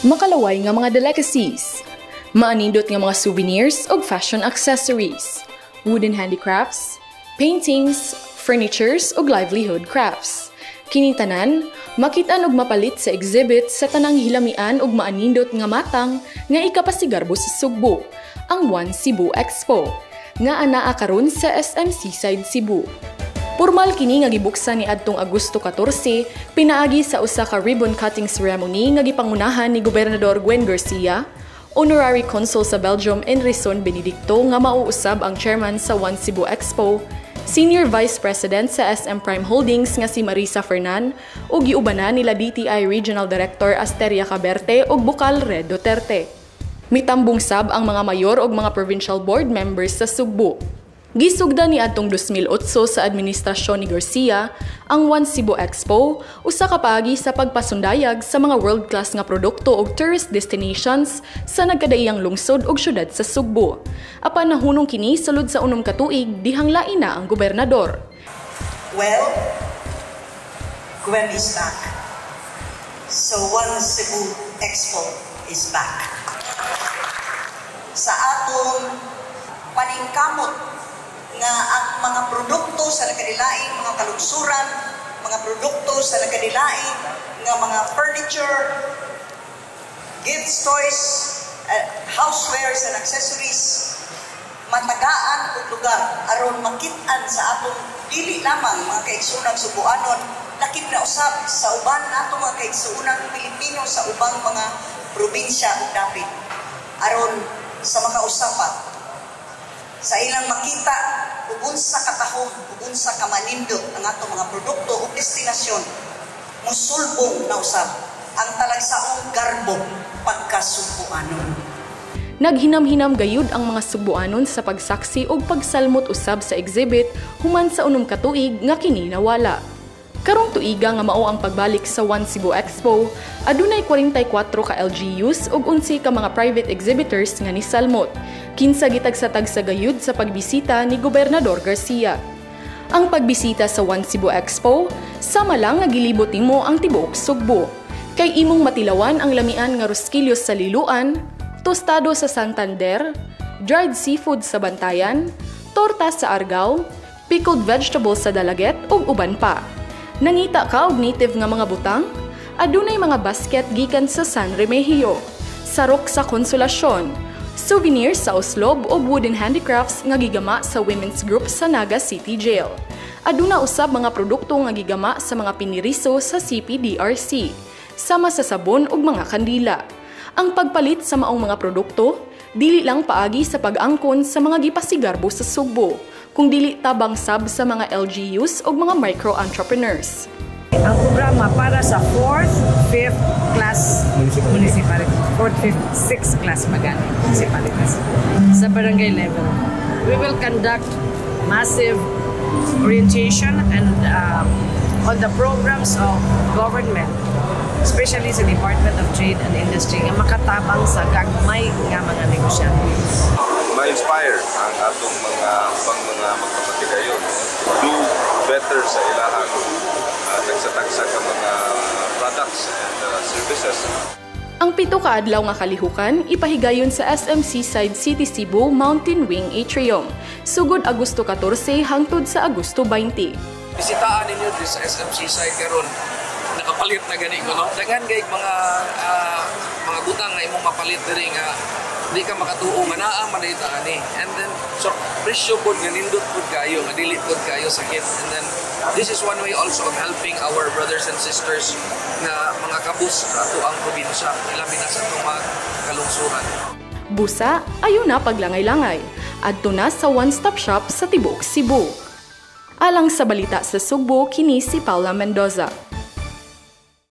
Makalaway nga mga delicacies, maanindot nga mga souvenirs ug fashion accessories, wooden handicrafts, paintings, furnitures ug livelihood crafts. Kini tanan makit-an ug mapalit sa exhibit sa tanang hilamian ug maanindot nga matang nga ikapasigarbo sa Sugbo, ang One Cebu Expo, nga anaa karon sa SM Seaside Cebu. Pormal kini nga gibuksan ni adtong Agosto 14 pinaagi sa usa ka ribbon cutting ceremony nga gipangunahan ni Gobernador Gwen Garcia, Honorary Consul sa Belgium Enrison Benedicto nga mauusab ang chairman sa One Cebu Expo, Senior Vice President sa SM Prime Holdings nga si Marisa Fernan ug giubanan nila DTI Regional Director Asteria Caberte ug Bukal Red Duterte. Mitambong sab ang mga mayor ug mga provincial board members sa Sugbo. Gisugdan ni adtong 2008 sa administrasyon ni Garcia ang One Cebu Expo, usa ka paagi sa pagpasundayag sa mga world-class nga produkto ug tourist destinations sa nagkadaiyang lungsod ug syudad sa Sugbo. Apan nahunong kini sulod sa 6 ka tuig dihang lain na ang gobernador. Well, Gwen is back. So One Cebu Expo is back. Sa atong paningkamot nga ang mga produkto sa nagkadilaing mga kalungsuran, mga produkto sa nagkadilaing nga mga furniture, gifts, toys, housewares and accessories matagaan og lugar aron makit-an sa atong dili lamang mga kaigsuonang Sugbuanon, lakip na usab sa uban nato mga kaigsuonang Pilipino sa ubang mga probinsya ug dapit, aron sa makausapa sa ilang makita ug unsa katahom ug unsa kamanindot ang atong mga produkto ug destinasyon, musulbong na usab ang talagsaong garbo pagka-Sugbuanon. Naghinam-hinam gayud ang mga Sugbuanon sa pagsaksi ug pagsalmot usab sa exhibit human sa 6 ka tuig nga kini nawala. Karong tuiga nga mao ang pagbalik sa One Cebu Expo, adunay 44 ka LGUs ug 11 ka mga private exhibitors nga nisalmot, kinsa gitagsa-tagsa gayud sa pagbisita ni Gobernador Garcia. Ang pagbisita sa One Cebu Expo, sama lang nga gilibot nimo ang tibuok Sugbo. Kay imong matilawan ang lamian nga rosquillos sa Liloan, tostado sa Santander, dried seafood sa Bantayan, torta sa Argao, pickled vegetables sa Dalaguete ug uban pa. Nangita ka og native nga mga butang? Adunay mga basket gikan sa San Remigio, sarok sa Consolacion, souvenirs sa Oslob ug wooden handicrafts nga gigama sa women's group sa Naga City Jail. Aduna usab mga produkto nga gigama sa mga piniriso sa CPDRC, sama sa sabon ug mga kandila. Ang pagpalit sa maong mga produkto, dili lang paagi sa pag-angkon sa mga gipasigarbo sa Sugbo, kung dili tabang sab sa mga LGUs o mga micro-entrepreneurs. Ang programa para sa 4th, 5th class municipality. 4th, 5th, 6th class magani municipalities sa barangay level. We will conduct massive orientation and on the programs of government, especially sa Department of Trade and Industry nga makatabang sa gagmay nga mga negosyante. Ma-inspire ang atong mga ubang mga magkapatigayon do better sa ilahang tagsa-tagsa ka mga products and services. Ang 7 ka adlaw nga kalihukan ipahigayon sa SM Seaside City Cebu Mountain Wing Atrium sugod Agosto 14 hangtod sa Agosto 20. Bisitaan ninyo diri sa SM Seaside karon, nakapalit na gani ko, no. Daghan kay mga butang nga imong mapalit diri nga di ka makatuo nga naa man dita ani. And then so presyo pod nga nindot pod kayo, nga dili pod kayo sakit. And then this is one way also of helping our brothers and sisters nga mga kabus sa ato ang probinsya, ilabi na sa atong mga kalungsuran. Busa, ayo na paglangay-langay. Adto na sa one-stop shop sa tibuok Cebu. Alang sa Balita sa Sugbo, kini si Paula Mendoza.